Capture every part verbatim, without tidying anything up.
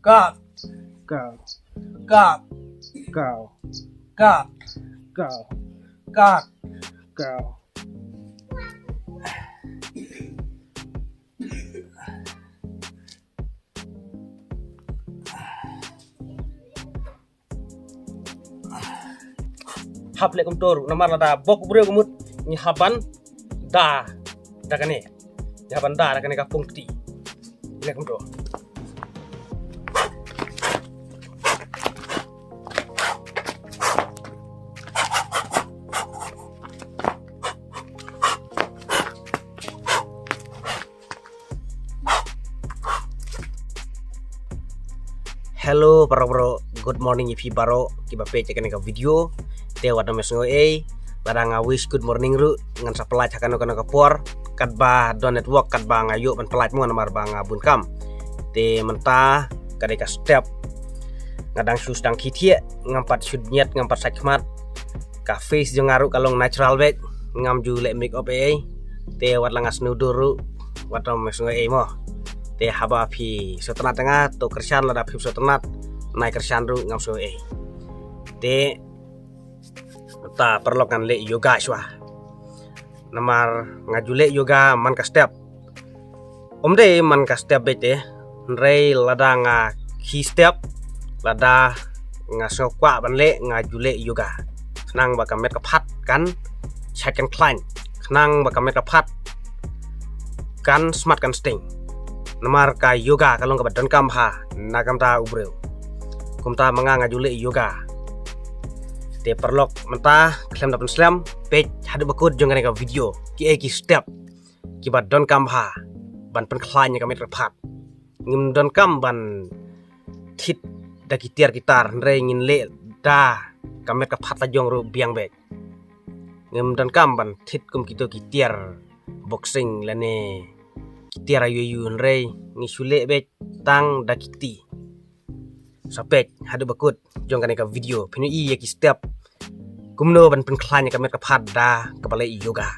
Kat. Cow. Kat. Cow. Kat. Cow. Kat. Cow. Hap leh kumto ruh, namar lada bok u briew ka mut, ngi hap ban da da kane. Ngi hap ban da da kane ka pung kti. Leh kumto. Hello para bro, good morning ïa phi baroh kiba peit ïa kane ka video. Te wat nym sngew ei, lada nga wish good morning ruh ngan sa pynlait ha kano kano ka por, katba don network, katba nga ïoh ban pynlait mo, namar ba nga bun kam. Te mynta ka dei ka step, nga dang shu sdang khie thiah, ngam pat shu ñiat, ngam pat sait khmat. Ka face jong nga ruh ka long natural beit, ngam ju leh make up ei ei. Te wat la nga sngew dur ruh, wat nym sngew ei mo. Te haba phi sngewtynnat ïa nga, to kyrshan, lada phim sngewtynnat, nai kyrshan ruh, ngam sngew ei. Te mynta paralok ngan leh yoga shuwa. Namar nga ju leh yoga man ka step. Ym dei man ka step beit te, hynrei lada nga khie step, lada nga sngew kwah ban leh, nga ju leh yoga. Khnang ba ka met ka phad kan shait kan khlaiñ, khnang ba ka met ka phad kan smat kan sting. Namar ka yoga ka long kaba donkam bha na ka bynta u briew. Kumta ma nga, nga ju leh yoga. Te paralok, mynta khlem da pynslem, peit haduh ba kut jong kane ka video, kiei ki step kiba donkam bha ban pynkhlaiñ ïa ka met ka phad. Ngim donkam ban thied da ki tiar ki tar, hynrei ngin leh da ka met ka phad la jong ruh biang beit. Ngim donkam ban thied kum kito ki tiar boxing lane ki tiar aïu aïu, hynrei ngi shu leh beit tang da ki kti. Sa peit haduh ba kut jong kane ka video, phin ïohi ïa ki step kumno ban pynkhlaiñ ïa ka met ka phad da kaba leh yoga.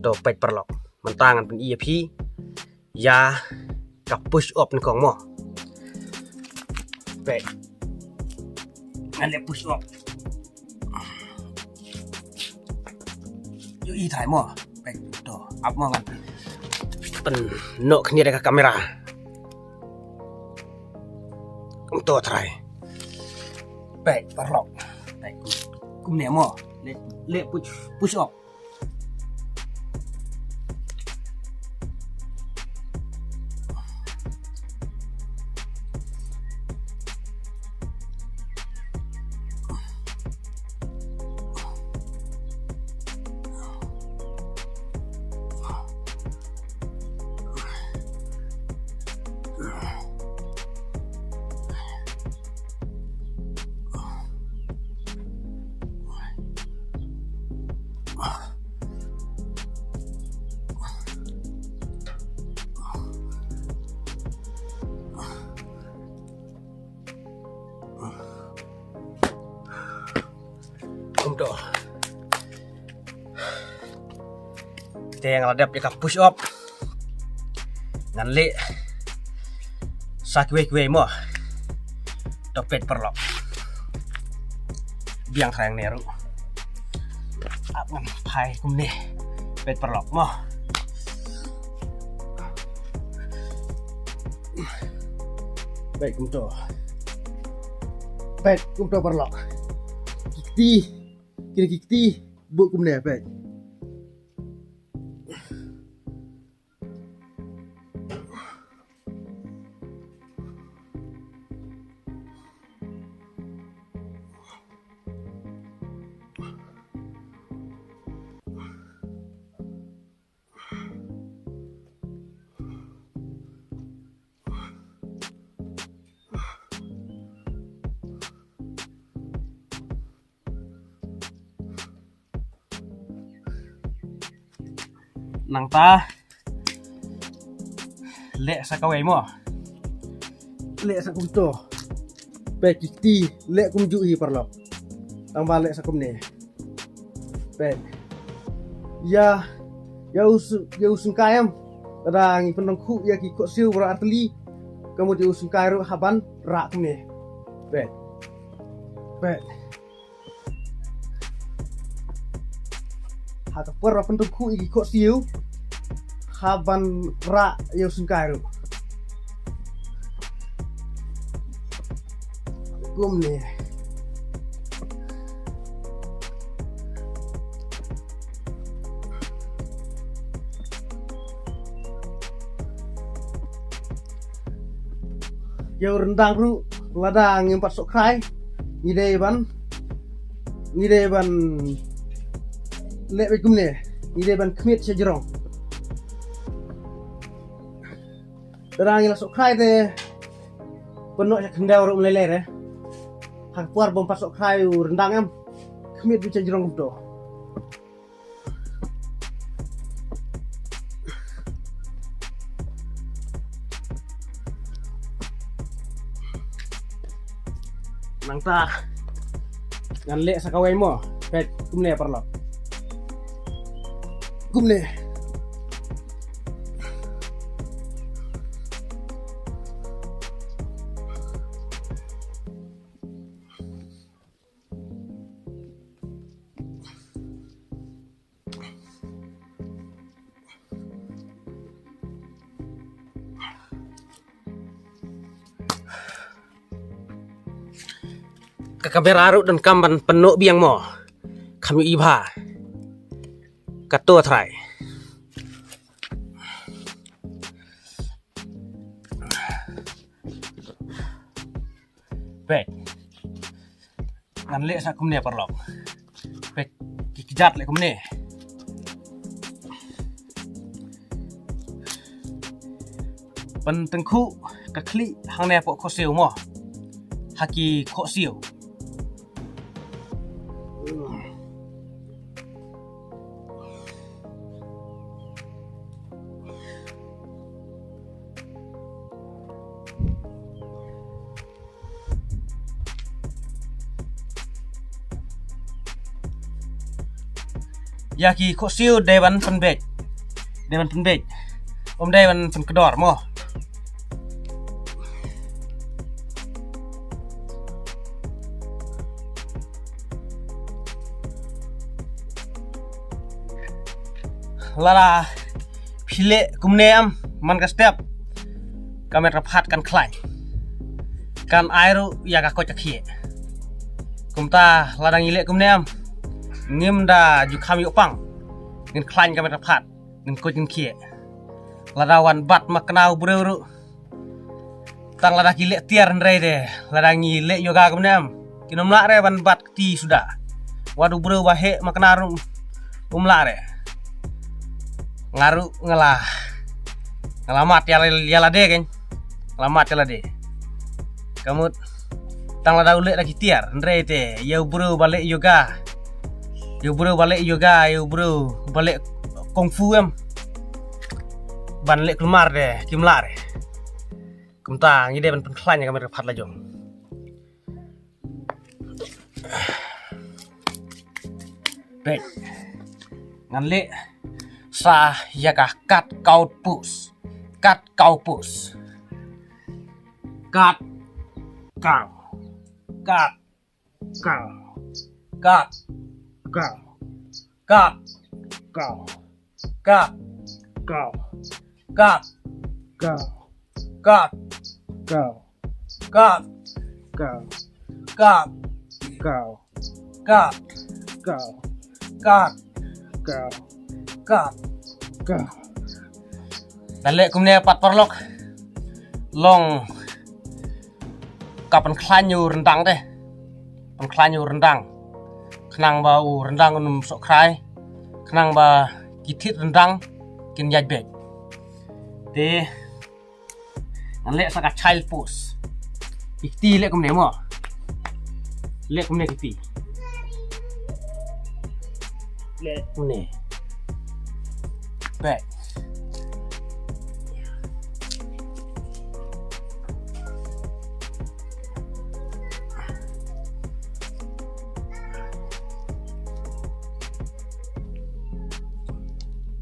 To peit paralok, mynta ngan pyni ïa phi ïa ka push up nyngkong mo. Peit, ngan leh push up. Ïohi trai mo. Peit to, ap mo, ngan pynnoh khyndiat ïa ka kamera. Kumto trai. Peit paralok. Peit kumne mo. Leh, leh push, push up. Kumto. Te nga la dep ïa ka push up. Ngan leh sa kiwei kiwei mo. To peit paralok. Biang trai hangne ruh. Ap ngan phai kumne. Peit paralok mo. Peit kumto. Peit kumto paralok. Ki kti. Kine ki kti. Buh kumne peit. Nangta leh sa kawei mo. Leh sa kumto. Peit ki kti, leh kumjuh hi paralok. Tang ba leh sa kumne. Peit. Ïa, ïa u s-, ïa u syngkai em. Lada ngi pyndonkhuh ïa ki khohsiew baroh artylli. Ka mut ïa u syngkai ruh hap ban rah kumne. Peit. Peit. Ha ka por ba pyntyngkhuh ïa ki khohsiew, hap ban rah ïa u syngkai ruh. Kumne. Ïa u ryndang ruh, lada ngim pat sohkhrai, ngi dei ban, ngi dei ban leh beit kumne, ngi dei ban khmied sha jrong. Lada ngi la sohkhrai te, pynnoh sha khyndew ruh ym lei lei re. Ha ka por bym pat sohkhrai u ryndang em, khmied beit sha jrong kumto. Nangta ngan leh sa kawei mo. Peit kumne paralok. Kumne. Ka kamera ruh donkam ban pynnoh biang mo. Kham ïohi bha. Kato trai. Peit. Ngan leh sa kumne paralok. Peit ki kjat leh kumne. Pyntyngkhuh ka khlieh hangne hapoh khohsiew mo. Ha ki khohsiew. Ïa ki khohsiew dei ban pynbeit. Dei ban pynbeit. Ym dei ban pynkdor mo. Lada phi leh kumne em man ka step, ka met ka phad kan khlaiñ. Kan ai ruh ïa ka koit ka khieh. Kumta lada ngi leh kumne em, ngim da ju kham ïoh pang. Ngin khlaiñ ka met ka phad, ngin koit ngin khieh. Lada wan bat makna u briew ruh, tang lada ki leh tiar hynrei te, lada ngi leh yoga kumne em, kin ym lah re ban bat kti suda. Wat u briew ba heh makna ruh um lah re. Nga ruh nga la, nga la mad ïa la, ïa lade kein. Nga la mad ïa lade. Ka mut tang lada u leh da ki tiar hynrei te, ïa u briew ba leh yoga, ïa u briew ba leh yoga, ïa u briew ba leh kung fu em, ban leh kulmar te kim lah re. Kumta ngi dei ban pynkhlaiñ ïa ka met ka phad la jong. Peit. Ngan leh sa ïa ka kat cow pose. Kat cow pose. Kat cow. Kat cow. Kat cow. Kat cow. Kat cow. Kat cow. Kat cow. Kat cow. Kat cow. Kat cow. Kat cow. Kat cow. Kat cow. Ngan leh kumne pat paralok. Long ka pynkhlaiñ ïa u ryndang te. Pynkhlaiñ ïa u ryndang. Khnang ba u ryndang un ym sohkhrai. Khnang ba ki thied ryndang kin ïaid beit. Te ngan leh sa ka child pose. Ki kti leh kumne mo. Leh kumne ki kti. Leh kumne. Peit.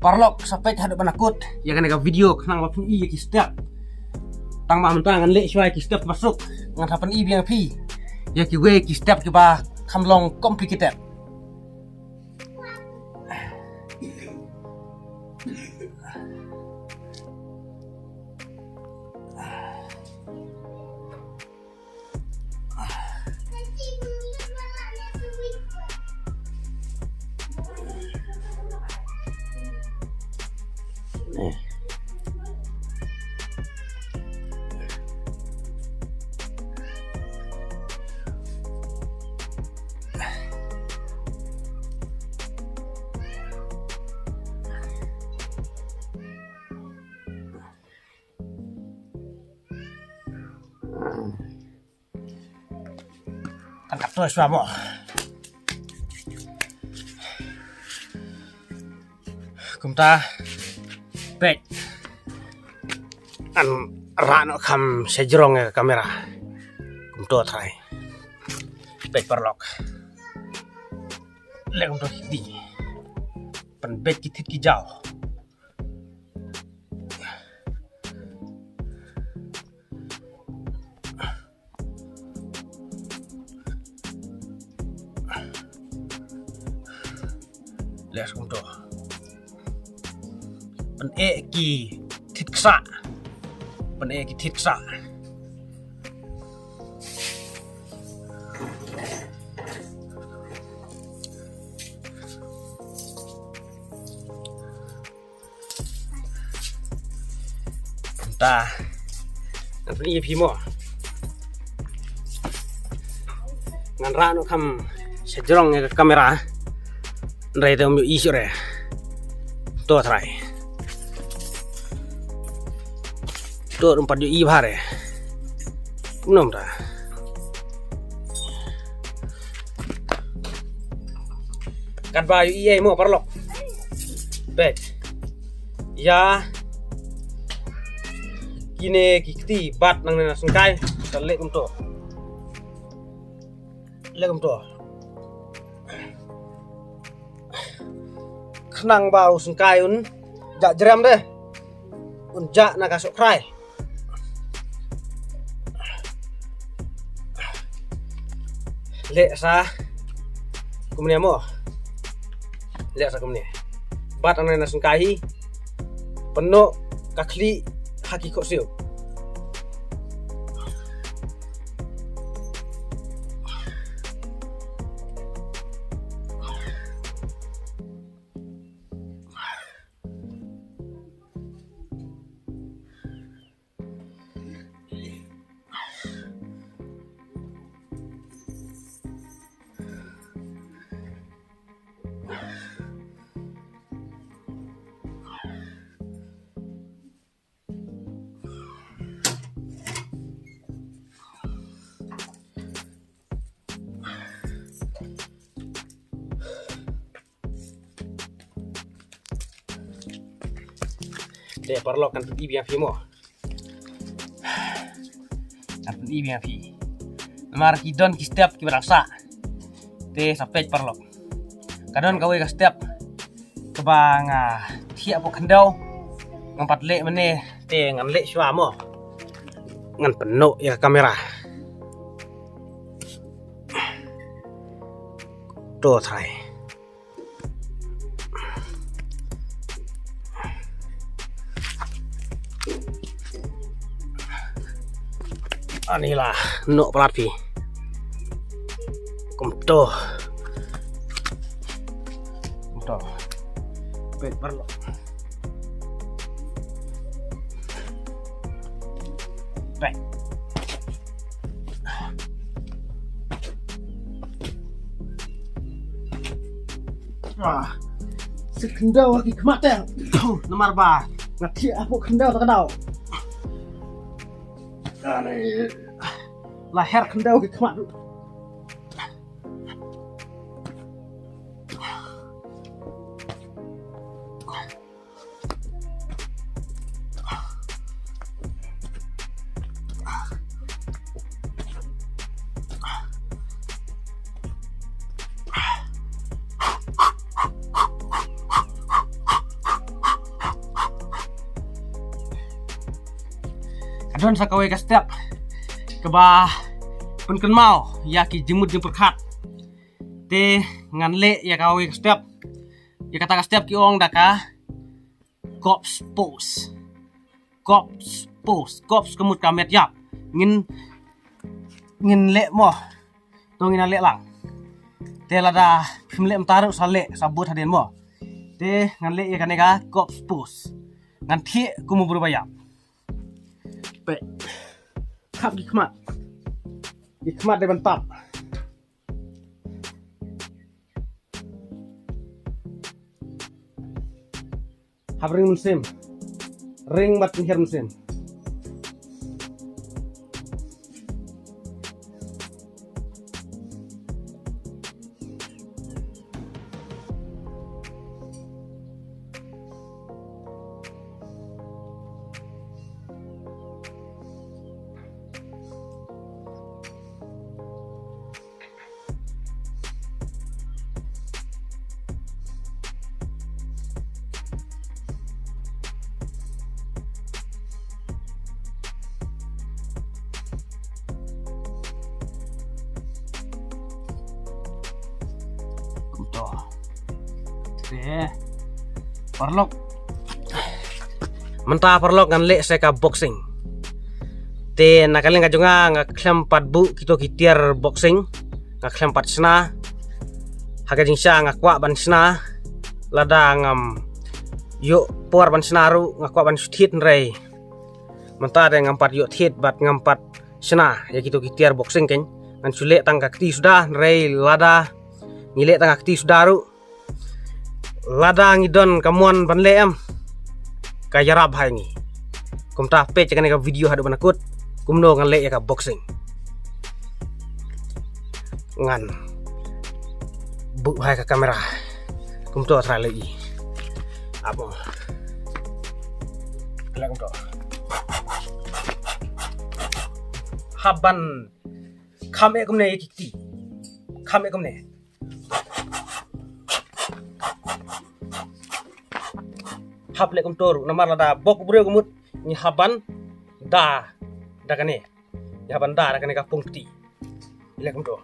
Paralok, sa peit haduh ban da kut ïa kane ka video khnang ba phin i ïa ki step. Tang ba mynta ngan leh shuwa ki step ba suk, ngan sa pyni biang phi ïa kiwei ki step kiba kham long complicated. Kan katto shuwa mo. Kumta peit. Ngan rah noh kham sha jrong ïa ka kamera. Kumto trai. Peit paralok. Leh kumto ki kti. Pynbeit ki thied ki jaw. Leh kumto. Pyneh ki thied ksah. Pyneh ki thied ksah. Kumta. Ngan pyni ïa phi mo. Ngan rah noh kham sha jrong ïa ka kamera. Hynrei te ym ïohi shuh re. To trai. To ym pat ïohi bha re. Kumno mynta. Katba ïohi ei mo paralok. Peit. Ïa kine ki kti bad nangne na syngkai. Sa leh kumto. Leh kumto. Khnang ba u syngkai un jah jrem de. Un jah na ka sohkhrai. Leh sa kumne mo. Leh sa kumne. Bad nangne na syngkai hi. Pynnoh ka khlieh ha ki khohsiew. Te paralok, ngan pyni biang phi mo. Ngan pyni biang phi. Namar ki don ki step kiba dang sah. Te sa peit paralok. Ka don kawei ka step kaba nga thiah hapoh khyndew. Ngam pat leh mynne te ngan leh shuwa mo. Ngan pynnoh ïa ka kamera. To trai. Ani la noh palat phi. Kumto. Kumto. Peit paralok. Peit. Ah, sa khyndew ha ki khmat te. Namar ba nga thiah hapoh khyndew ta ka daw. Ani la her khyndew ki khmat. Ka Don sa kawei ka step kaba pynkynmaw ïa ki jingmut jingpyrkhat. Te ngan leh ïa kawei ka step. Ïa kata ka step ki ong da ka corpse pose. Corpse pose. Corpse ka mut ka met ïap. Ngin, ngin leh mo. To ngin leh lang. Te lada phim leh mynta ruh sa leh, sa bud hadien mo. Te ngan leh ïa kane ka corpse pose. Ngan thiah kum u briew ba ïap. Peit. Khap ki khmat. Ki khmat dei ban tap. Hap ring mynsiem. Ring bad pynhiar mynsiem. Kumto. Te paralok. Mynta paralok ngan leh sa ka boxing. Te na ka liang ka jong nga nga khlem pat buh kito ki tiar boxing. Nga khlem pat shna. Ha ka jingshisha nga kwah ban shna. Lada ngam ïoh por ban shna ruh nga kwah ban shu thied hynrei mynta te ngam pat ïoh thied bad ngam pat shna ïa kito ki tiar boxing kein. Ngan shu leh tang ka kti suda hynrei lada ngi leh tang ka kti suda ruh, lada ngi don ka mon ban leh em, ka ïarap ha ngi. Kumta peit ïa kane ka video haduh ban kut kumno ngan leh ïa ka boxing. Ngan buh ha ka kamera. Kumto, trai leh i. Ap mo. Leh kumto. Hap ban kham eh kumne ïa ki kti. Kham eh kumne. Hap leh kumto ruh namar lada bok u briew ka mut ngi hap ban da da kane. Ngi hap ban da da kane ka pung kti. Leh kumto.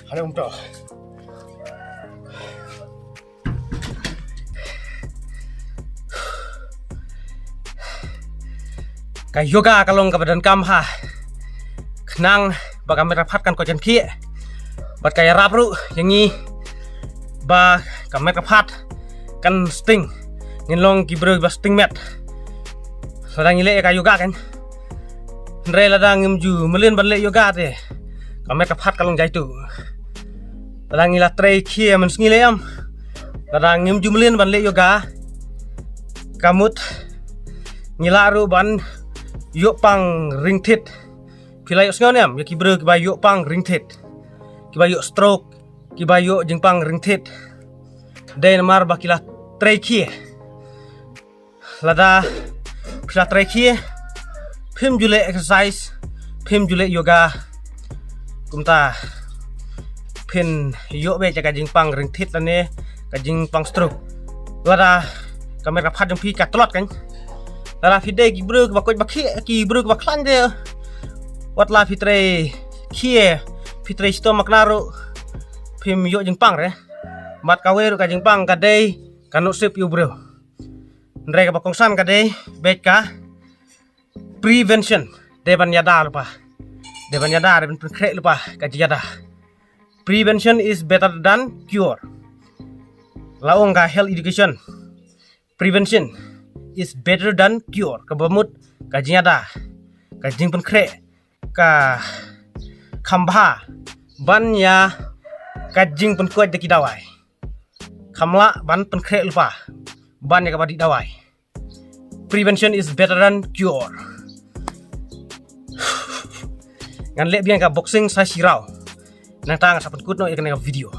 Hale umto. Ka yoga ka long kaba donkam ha. Khnang ba ka met ka phat kan koit kan khiah. Bad ka ïarap ruh ïa ngi ba ka met ka phat kan sting. Ngin long ki briew ba sting met. Lada ngi leh ïa ka yoga kan. Hynrei lada ngim ju mlien ban leh yoga te ka met ka phat ka long jaitu. Lada ngi la trei khie mynsngi leh em. Lada ngim ju mlien ban leh yoga ka mut ngi lah ruh ban ïoh pang ringthit. Phi la ïohsngew ne em ïa ki briew kiba ïoh pang ringthit, kiba ïoh stroke, kiba ïoh jingpang ringthit? Dei namar ba ki la trei khie. Lada phi la trei khie, phim ju leh exercise, phim ju leh yoga, kumta phin ïoh beit ïa ka jingpang ringthit lane ka jingpang stroke. Lada ka met ka phat jong phi ka tlot kan. Lada phi dei ki briew kiba koit ba khiah, ki briew kiba khlaiñ te, wat la phi trei khie, phi trei shitom makna ruh phim ïoh jingpang re. Bad kawei ruh ka jingpang ka dei ka nusip ïa u briew. Hynrei kaba kongsan ka dei beit ka prevention. Dei ban ïada lypa, dei ban ïada, dei ban pynkhreh lypa ka jingïada. Prevention is better than cure. La ong ka health education, prevention is better than cure. Kaba mut ka jingïada, ka jingpynkhreh ka kham bha ban ïa ka jingpynkoit da ki dawai. kham lah ban pynkhreh lypa ban ïa kaba dih dawai. Prevention is better than cure. Ngan leh biang ka boxing sa shi round. Nangta ngan sa pynkut noh ïa kane ka video.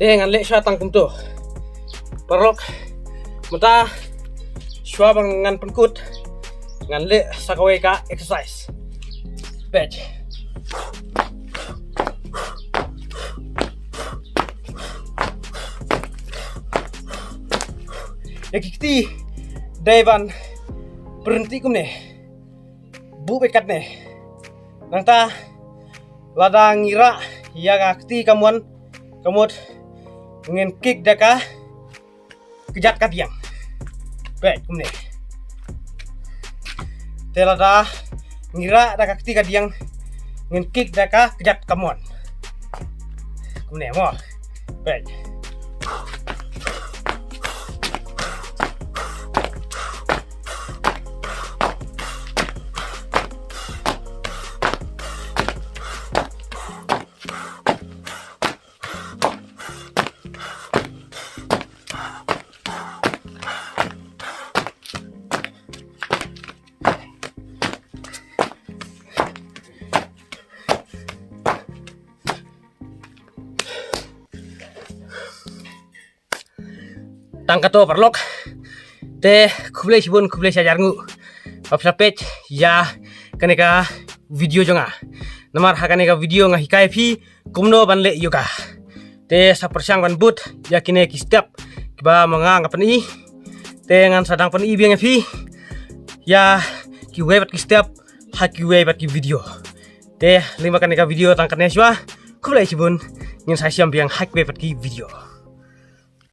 Te ngan leh shuwa tang kumto. Paralok, mynta shuwa ba ngan pynkut, ngan leh sa kawei ka exercise. Peit. Ïa ki kti dei ban pyrthei kumne. Buh beit katne. Nangta lada ngi rah ïa ka kti kamon, kamut ngin kick da ka kjat ka diang. Peit kumne. Te lada ngi rah da ka kti ka diang ngin kick da ka kjat kamon. Kumne mo. Peit. Tang katto paralok. Te khublei shibun, khublei shihajar nguh ba phi la peit ïa kane ka video jong nga. Namar ha kane ka video nga hikai phi kumno ban leh yoga. Te sa pyrshang ban bud ïa kine ki step kiba ma nga nga pyni. Te ngan sa dang pyni biang ïa phi ïa kiwei pat ki step ha kiwei pat ki video. Te lyngba kane ka video tang katne shuwa. Khublei shibun, ngin sa ïashem biang ha kiwei pat ki video.